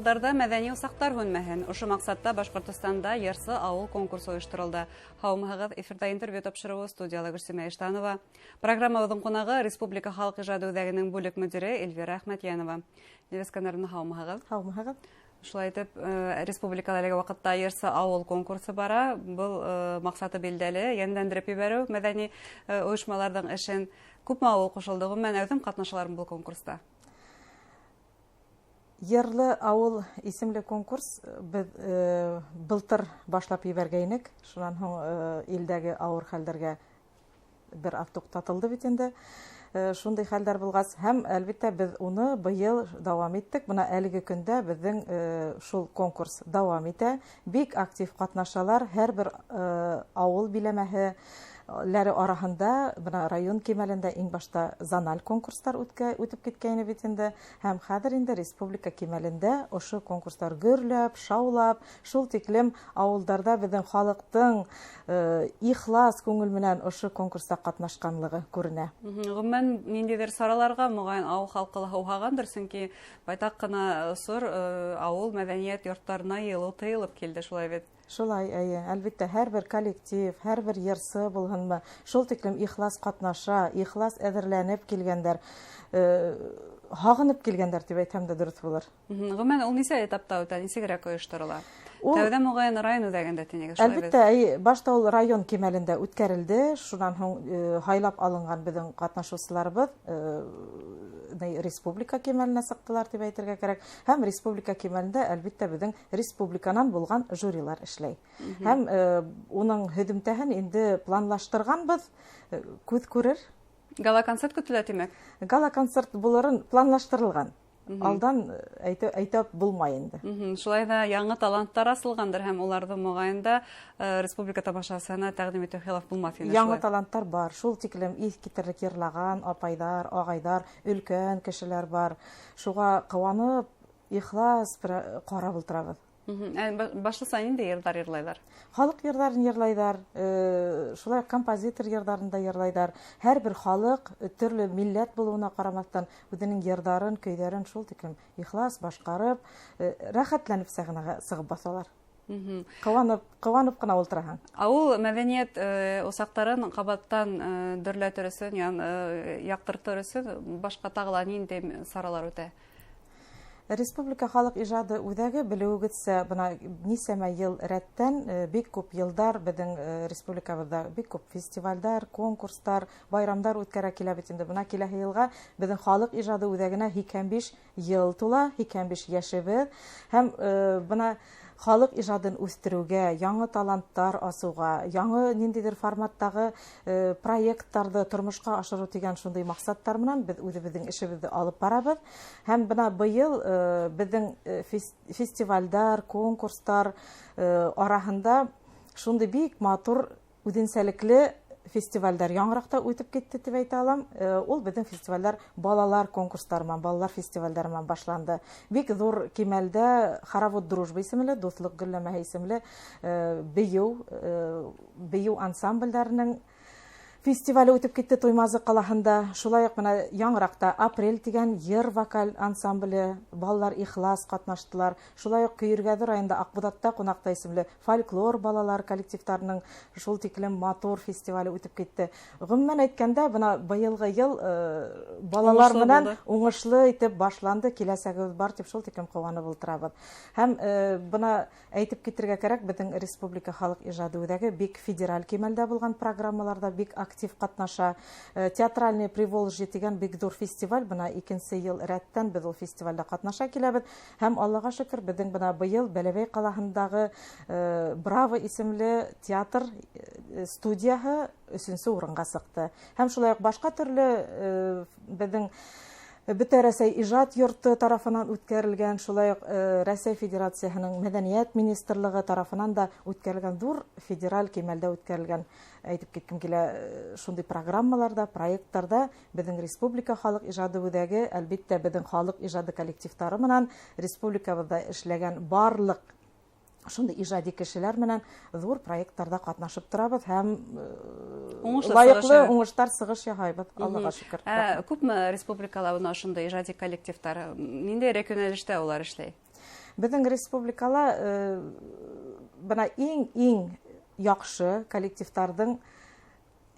Ауылдарҙа мәҙәни усаҡтар һүнмәһен. Ошо маҡсатта Башҡортостанда «Йырсы ауыл» конкурсы ойошторолдо. Һаумыһығыҙ, эфирҙа интервью тапшырыуы, студияла Гөлсимә Иштанова. Программабыҙҙың ҡунағы — Республика халыҡ ижады үҙәгенең бүлек мөдире Эльвира Әхмәтйәнова. Эльвира Искәндәровна, һаумыһығыҙ. Һаумыһығыҙ. Шулай итеп, республикала әлеге ваҡытта «Йырсы ауыл» конкурсы бара. Был маҡсаты билдәле: йәнләндереп ебәреү мәҙәни ойошмаларҙың эшен. Күпме ауыл ҡушылды? Ғөмүмән, әүҙем ҡатнашалармы был конкурста? «Йырлы ауыл» исемле конкурс беҙ былтыр башлап ебәргәйнек. Шунан һуң илдәге ауыр хәлдәргә бер аҙ туҡтатылды бит инде. Шундай хәлдәр булғас, һәм әлбиттә беҙ уны быйыл дауам иттек. Бына әлеге көндә беҙҙең шул конкурс дауам итә. Бик актив ҡатнашалар. Һәр бер ауыл биләмәһе ләре араһында, бына район кимәлендә иң башта зональ конкурстар үтеп киткәйне бит инде, һәм хәҙер инде республика кимәлендә ошо конкурстар гөрләп, шаулап, шул тиклем ауылдарҙа беҙҙең халыҡтың ихлас күңел менән ошо конкурста ҡатнашҡанлығы күренә. Ғөмүмән, ниндәйҙер сараларға, моғайын, ауыл халҡы ла һыуһағандыр, сөнки байтаҡ ҡына осор ауыл мәҙәниәт йорттарына йыйылыу тыйылып килде, шулай бит? Шулай, эйе, әлбиттә, һәр бер коллектив, һәр бер йырсы булһынмы, шул тиклем ихлас ҡатнаша, ихлас әҙерләнеп килгәндәр, һағынып килгәндәр тип әйтһәм дә дөрөҫ булыр. Ғөмүмән, ул нисә этапта үтә, нисегерәк ойошторола? Тәүҙә, моғайын, район үҙәгендә тинегеҙ, шулай бит? Әлбиттә, эйе, башта ул район кимәлендә үткәрелде, шунан һуң һайлап алынған беҙҙең ҡатнашыусыларыбыҙ республика кимәленә сыҡтылар тип әйтергә кәрәк. Һәм республика кимәлендә, әлбиттә, беҙҙең республиканан булған жюрилар эшләй. Һәм уның һөҙөмтәһен инде планлаштырғанбыҙ, күҙ күрер. Гала-концерт көтөлә, тимәк? Гала-концерт булырын планлаштырылған. Алдан әйтеп булмай инде. Шулай ҙа яңы таланттар асылғандыр һәм уларҙы, моғайын да, республика тамашасыһына тәҡдим итеү хилаф булмаҫ ине, Яңы шулай? таланттар бар. Шул тиклем иҫ китерлек йырлаған апайҙар, ағайҙар, өлкән кешеләр бар. Шуға ҡыуанып, ихлас ҡарап ултырабыҙ. Башлыса ниндәй йырҙар йырлайҙар? Халыҡ йырҙарын йырлайҙар, шулай уҡ композитор йырҙарын да йырлайҙар. Һәр бер халыҡ, төрлө милләт булыуына ҡарамаҫтан, үҙенең йырҙарын, көйҙәрен шул тиклем ихлас башҡарып, рәхәтләнеп сәхнәгә сығып баҫалар. Ҡыуанып, ҡыуанып ҡына ултыраһың. Ауыл мәҙәниәт усаҡтарын ҡабаттан дөрләтер өсөн, яҡтыртыр өсөн башҡа тағы ла ниндәй саралар үтә? Республика халыҡ ижады үҙәге, белеүегеҙсә, бына нисәмә йыл рәттән, бик күп йылдар беҙҙең республикабыҙҙа бик күп фестивалдәр, конкурстар, байрамдар үткәрә килә бит инде. Бына киләһе йылға беҙҙең халыҡ ижады үҙәгенә 85 йыл тула, 85 йәшебеҙ. Һәм бына халыҡ ижадын үҫтереүгә, яңы таланттар асыуға, яңы ниндәйҙер форматтағы проекттарҙы тормошҡа ашырыу тигән шундай маҡсаттар менән беҙ үҙебеҙҙең эшебеҙҙе алып барабыҙ. Һәм бына быйыл беҙҙең фестивалдәр, конкурстар араһында шундай бик матур үҙенсәлекле фестивалдәр яңыраҡ та үтеп китте тип әйтә алам. Ул беҙҙең фестивалдәр балалар конкурстары менән, балалар фестивалдәре менән башланды. Бик ҙур кимәлдә «Хоровод дружбы» исемле, «Дуҫлыҡ гөлләмәһе» исемле бейеү ансамблдәренең фестивале үтеп китте Туймазы ҡалаһында. Шулай уҡ бына яңыраҡ та «Апрель» тигән йыр вокаль ансамбле, балалар ихлас ҡатнаштылар. Шулай уҡ Көйөргәҙе районында «Аҡбуҙатта ҡунаҡта» исемле фольклор балалар коллективтарының шул тиклем матур фестивале үтеп китте. Ғөмүмән әйткәндә, бына быйылғы йыл балалар Уңышлы менән булды. уңышлы итеп башланды, киләсәгебеҙ бар тип шул тиклем ҡыуанып ултырабыҙ. Һәм бына әйтеп китергә кәрәк, беҙҙең Республика халыҡ ижады үҙәге бик федераль кимәлдә булған программаларҙа бик актив ҡатнаша. «Театральное Приволжье» тигән бик ҙур фестиваль, бына икенсе йыл рәттән беҙ ул фестивалдә ҡатнаша киләбеҙ. Һәм Аллаға шөкөр, беҙҙең бына быйыл Бәләбәй ҡалаһындағы «Браво» исемле театр студияһы өсөнсө урынға сыҡты. Һәм шулай уҡ башҡа төрлө беҙҙең Бөтә Рәсәй ижад йорто тарафынан үткәрелгән, шулай уҡ Рәсәй Федерацияһының Мәҙәниәт министрлығы тарафынан да үткәрелгән ҙур федераль кимәлдә үткәрелгән, әйтеп киткем килә, шундай программаларҙа, проекттарҙа беҙҙең Республика халыҡ ижады үҙәге, әлбиттә, беҙҙең халыҡ ижады коллективтары менән республикабыҙҙа эшләгән барлыҡ шундай ижади кешеләр менән ҙур проекттарҙа ҡатнашып торабыҙ һәм Уңышлы лайыҡлы сығыш яһай. уңыштар сығыш яһайбыҙ, Аллаға шөкөр. Күпме республикала бына ошондай ижади коллективтар, ниндәйерәк йүнәлештә улар эшләй? Беҙҙең республикала бына иң яҡшы коллективтарҙың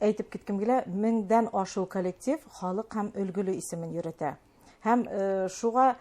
әйтеп киткем килә, 1000-дән ашыу коллектив халыҡ һәм өлгөлө исемен йөрөтә. Һәм шуға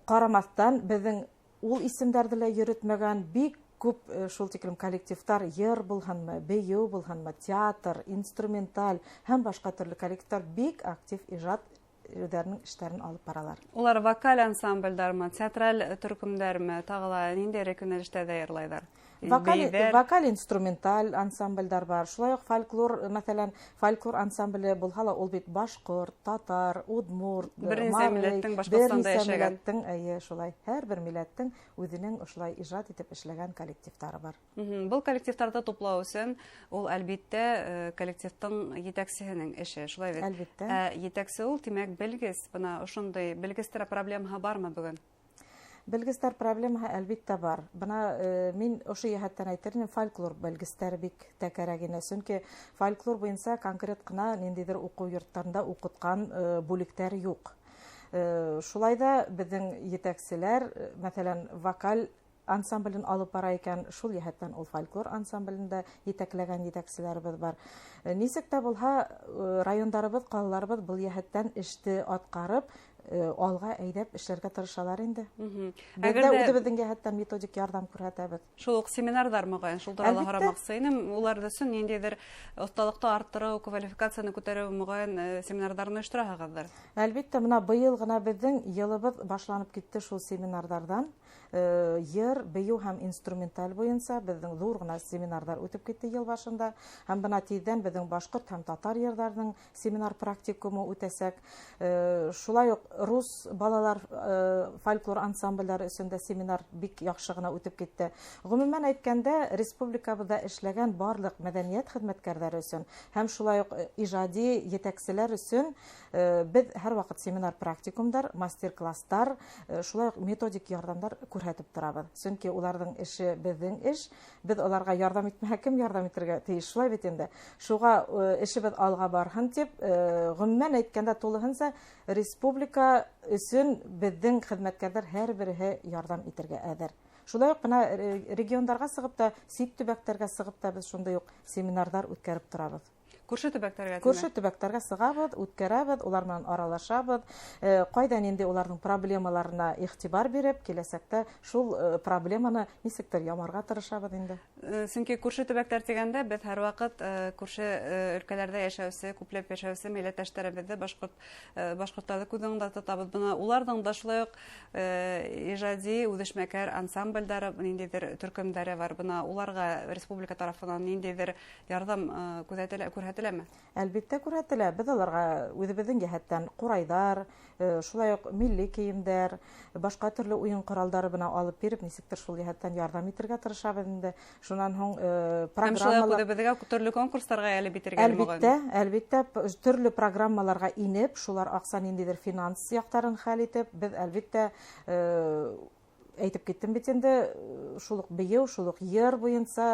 ҡарамаҫтан беҙҙең ул исемдәрҙе лә йөрөтмәгән бик күп шул тиклем коллективтар, йыр булһынмы, бейеү булһынмы, театр, инструменталь һәм башҡа төрлө коллективтар бик актив ижад үҙҙәренең эштәрен алып баралар. Улар вокаль ансамбльдармы, театраль төркөмдәрме, тағы ла ниндәйерәк йүнәлештәрҙә йырлайҙар? Вокаль инструменталь ансамбльдар бар. Шулай уҡ фольклор, мәҫәлән, фольклор ансамбле булһа ла, ул бит башҡорт, татар, удмурт, бер нисә милләттең Башҡортостанда йәшәгән. Эйе, шулай. Һәр бер милләттең үҙенең ошолай ижад итеп эшләгән коллективтары бар. Был коллективтарҙы туплау өсөн ул әлбиттә коллективтың етәксеһенең эше, шулай бит? Әлбиттә. Етәксе ул, тимәк, белгес. Бына ошондай белгестәр проблемаһы бармы бөгөн? Белгестәр проблемаһы әлбиттә бар. Бына мин ошо йәһәттән әйтер инем, фольклор белгестәре бик тә кәрәк ине. Сөнки фольклор буйынса конкрет ҡына ниндәйҙер уҡыу йорттарында уҡытҡан бүлектәр юҡ. Шулай да беҙҙең етәкселәр, мәҫәлән, вокаль ансамблен алып бара икән, шул йәһәттән ул фольклор ансамблен дә етәкләгән етәкселәребеҙ бар. Нисек тә булһа, райондарыбыҙ, ҡалаларыбыҙ был йәһәттән эште атҡарып, алға әйҙәп эшләргә тырышалар инде. Беҙ ҙә үҙебеҙҙең йәһәттән методик ярҙам күрһәтәбеҙ. Шул уҡ семинарҙар моғайын, шул турала һорамаҡсы инем. Улар өсөн ниндәйҙер оҫталыҡты арттырыу, квалификацияны күтәреү моғайын семинарҙарны ойоштораһығыҙҙыр. Әлбиттә, бына быйыл ғына беҙҙең йылыбыҙ башланып китте шул семинарҙарҙан. Йыр, бейеү һәм инструменталь буйынса беҙҙең ҙур ғына семинарҙар үтеп китте йыл башында. Һәм бына тиҙҙән беҙҙең башҡорт һәм татар йырҙарының семинар практикумы үтәсәк. Шулай уҡ рус балалар фольклор ансамблдәре өсөн дә семинар бик яҡшы ғына үтеп китте. Ғөмүмән әйткәндә, республикабыҙҙа эшләгән барлыҡ мәҙәниәт хеҙмәткәрҙәре өсөн һәм шулай уҡ ижади етәкселәр өсөн беҙ һәр ваҡыт семинар практикумдар, мастер-класстар, шулай уҡ методик ярҙамдар күрһәтеп торабыҙ. Сөнки уларҙың эше беҙҙең эш, беҙ уларға ярҙам итмәһәк, кем ярҙам итергә тейеш, шулай бит инде. Шуға эшебеҙ алға барһын тип, ғөмүмән әйткәндә, тулыһынса республика өсөн беҙҙең хеҙмәткәрҙәр һәр береһе ярҙам итергә әҙер. Шулай уҡ бына региондарға сығып та, сит төбәктәргә сығып та беҙ шундай уҡ семинарҙар үткәреп торабыҙ. Күрше төбәктәргә? Күрше төбәктәргә сығабыҙ, үткәрәбеҙ, улар менән аралашабыҙ. Ҡайҙа ниндәй уларҙың проблемаларына иғтибар биреп, киләсәктә шул проблеманы нисектер ямарға тырышабыҙ инде. Сөнки күрше төбәктәр тигәндә беҙ һәр ваҡыт күрше өлкәләрҙә йәшәүсе, күпләп йәшәүсе милләттәштәребеҙҙе, башҡорттарҙы күҙ уңында тотабыҙ. Бына уларҙың да шулай уҡ ижади, үҙешмәкәр ансамблдәре, ниндәйҙер төркөмдәре бар. Бына уларға республика тарафынан ниндәйҙер ярҙам күрһәтелә? Әлбиттә күрһәтелә. Беҙ уларға үҙебеҙҙең йәһәттән ҡурайҙар, шулай уҡ милли кейемдәр, башҡа төрлө уйын ҡоралдары бына алып биреп, нисектер шул йәһәттән ярҙам итергә тырышабыҙ инде. Шунан һуң программалар, үҙебеҙгә төрлө конкурстарға йәлеп итергә. Әлбиттә, әлбиттә, төрлө программаларға инеп, шулар аҡса ниндәйҙер финанс яҡтарын хәл итеп, беҙ әлбиттә әйтеп киттем бит инде, шул уҡ бейеү, шул уҡ йыр буйынса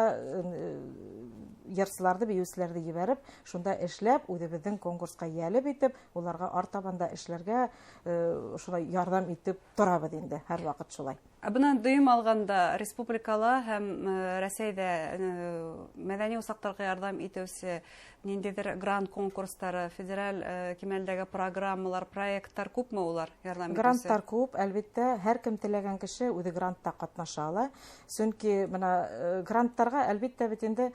йырсыларҙы, бейеүселәрҙе ебәреп, шунда эшләп, үҙебеҙҙең конкурсҡа йәлеп итеп, уларға артабан да эшләргә шулай ярҙам итеп торабыҙ инде, һәр ваҡыт шулай. Ә бынан дөйөм алғанда республикала һәм Рәсәйҙә мәҙәни усаҡтарға ярҙам итеүсе ниндәйҙер грант конкурстары, федераль кимәлдәге программалар, проекттар күпме улар ярҙам итеүсе? Гранттар күп, әлбиттә, һәр кем теләгән кеше үҙе грантта ҡатнаша ала. Сөнки бына гранттарға әлбиттә бит инде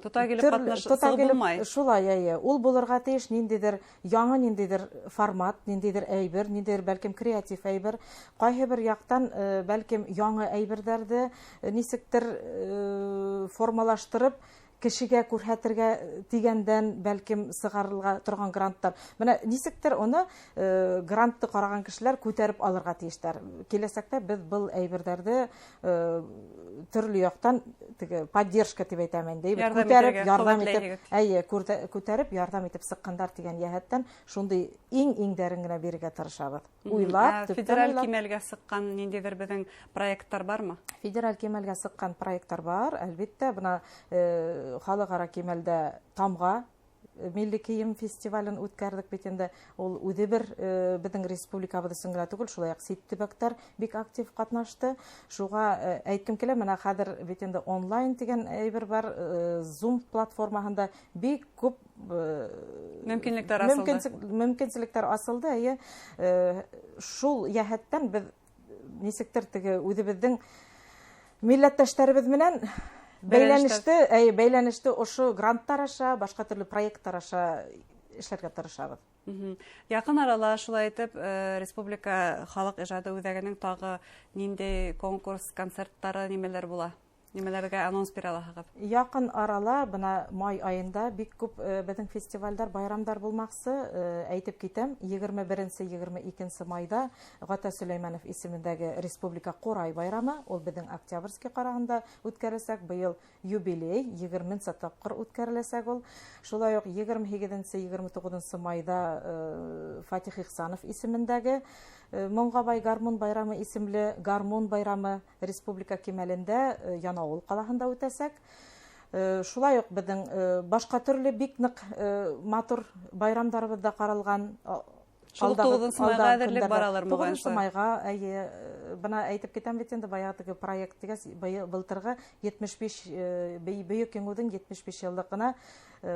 тота килеп ҡатнашып булмай. Шулай, эйе. Ул булырға тейеш ниндәйҙер яңы ниндәйҙер формат, ниндәйҙер әйбер, ниндәйҙер бәлкем креатив әйбер. Ҡайһы бер яҡтан бәлкем яңы әйберҙәрҙе нисектер формалаштырып кешегә күрһәтергә тигәндән бәлкем сығарылға торған гранттар. Бына нисектер уны грантты ҡараған кешеләр күтәреп алырға тейештәр. Киләсәктә беҙ был әйберҙәрҙе төрлө яҡтан теге поддержка тип әйтәм инде, күтәреп ярҙам итеп, әйе, күтәреп ярҙам итеп сыҡҡандар тигән йәһәттән шундай иң-иңдәрен генә бирергә тырышабыҙ. Уйлап, федераль кимәлгә сыҡҡан ниндәйҙер беҙҙең проекттар бармы? Федераль кимәлгә сыҡҡан проекттар бар, әлбиттә. Бына халыҡ-ара кимәлдә тамға Милли кейем фестивален үткәрҙек бит инде. Ул үҙе бер беҙҙең республикабыҙ өсөн генә түгел, шулай уҡ сит төбәктәр бик актив ҡатнашты. Шуға әйткем килә, менә хәҙер бит инде онлайн тигән әйбер бар, Zoom платформаһында бик күп мөмкинлектәр асылды. Мөмкинлектәр асылды, әйе. Шул йәһәттән беҙ нисектер теге үҙебеҙҙең милләттәштәребеҙ менән бәйләнеште ошо гранттар аша, башҡа төрлө проекттар аша эшләргә тырышабыҙ. Яҡын арала шулай итеп республика халыҡ ижады үҙәгенең тағы ниндәй конкурс, концерттары нимәләр була? Нимәләргә анонс бирә алаһығыҙ? Яҡын арала бына май айында бик күп беҙҙең фестивальдәр, байрамдар булмаҡсы. Әйтеп китәм, 21-22 майҙа Ғата Сөләймәнов исемендәге республика Ҡурай байрамы, ул беҙҙең Октябрьский ҡараһында үткәреләсәк. Быйыл юбилей, 20-нсе тапҡыр үткәреләсәк ул. Шулай уҡ 28-29 майҙа Фатих Ихсанов исемендәге Моңғабай гармун байрамы исемле гармун байрамы республика кимәлендә Янаул ҡалаһында үтәсәк. Шулай уҡ беҙҙең башҡа төрлө бик ныҡ матур байрамдарыбыҙ ҙа ҡаралған. Шул 9 майға әҙерлек баралар моғайын. 9 майға, әйе, бына әйтеп китәм бит инде, баяғы теге проект тигәс, былтырғы 75 Бөйөк Еңеүҙең 75 йыллығына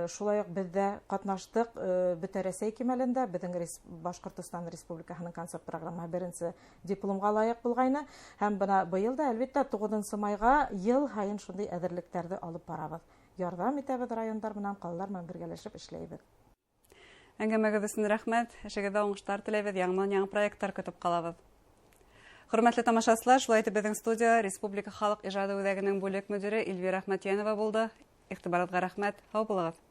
шулай уҡ беҙ ҙә ҡатнаштыҡ Бөтә Рәсәй кимәлендә. Беҙҙең Башҡортостан Республикаһының концерт программаһы беренсе дипломға лайыҡ булғайны. Һәм бына быйыл да әлбиттә 9 майға йыл һайын шундай әҙерлектәрҙе алып барабыҙ. Ярҙам итәбеҙ райондар менән, ҡалалар менән бергәләшеп эшләйбеҙ. Әңгәмәгеҙ өсөн рәхмәт. Эшегеҙҙә уңыштар теләйбеҙ, яңынан-яңы проекттар көтөп ҡалабыҙ. Хөрмәтле тамашасылар, шулай итеп беҙҙең студия Республика халыҡ ижады үҙәгенең бүлек мөдире Эльвира Әхмәтйәнова булды. Иғтибарығыҙға рәхмәт. Һау булығыҙ.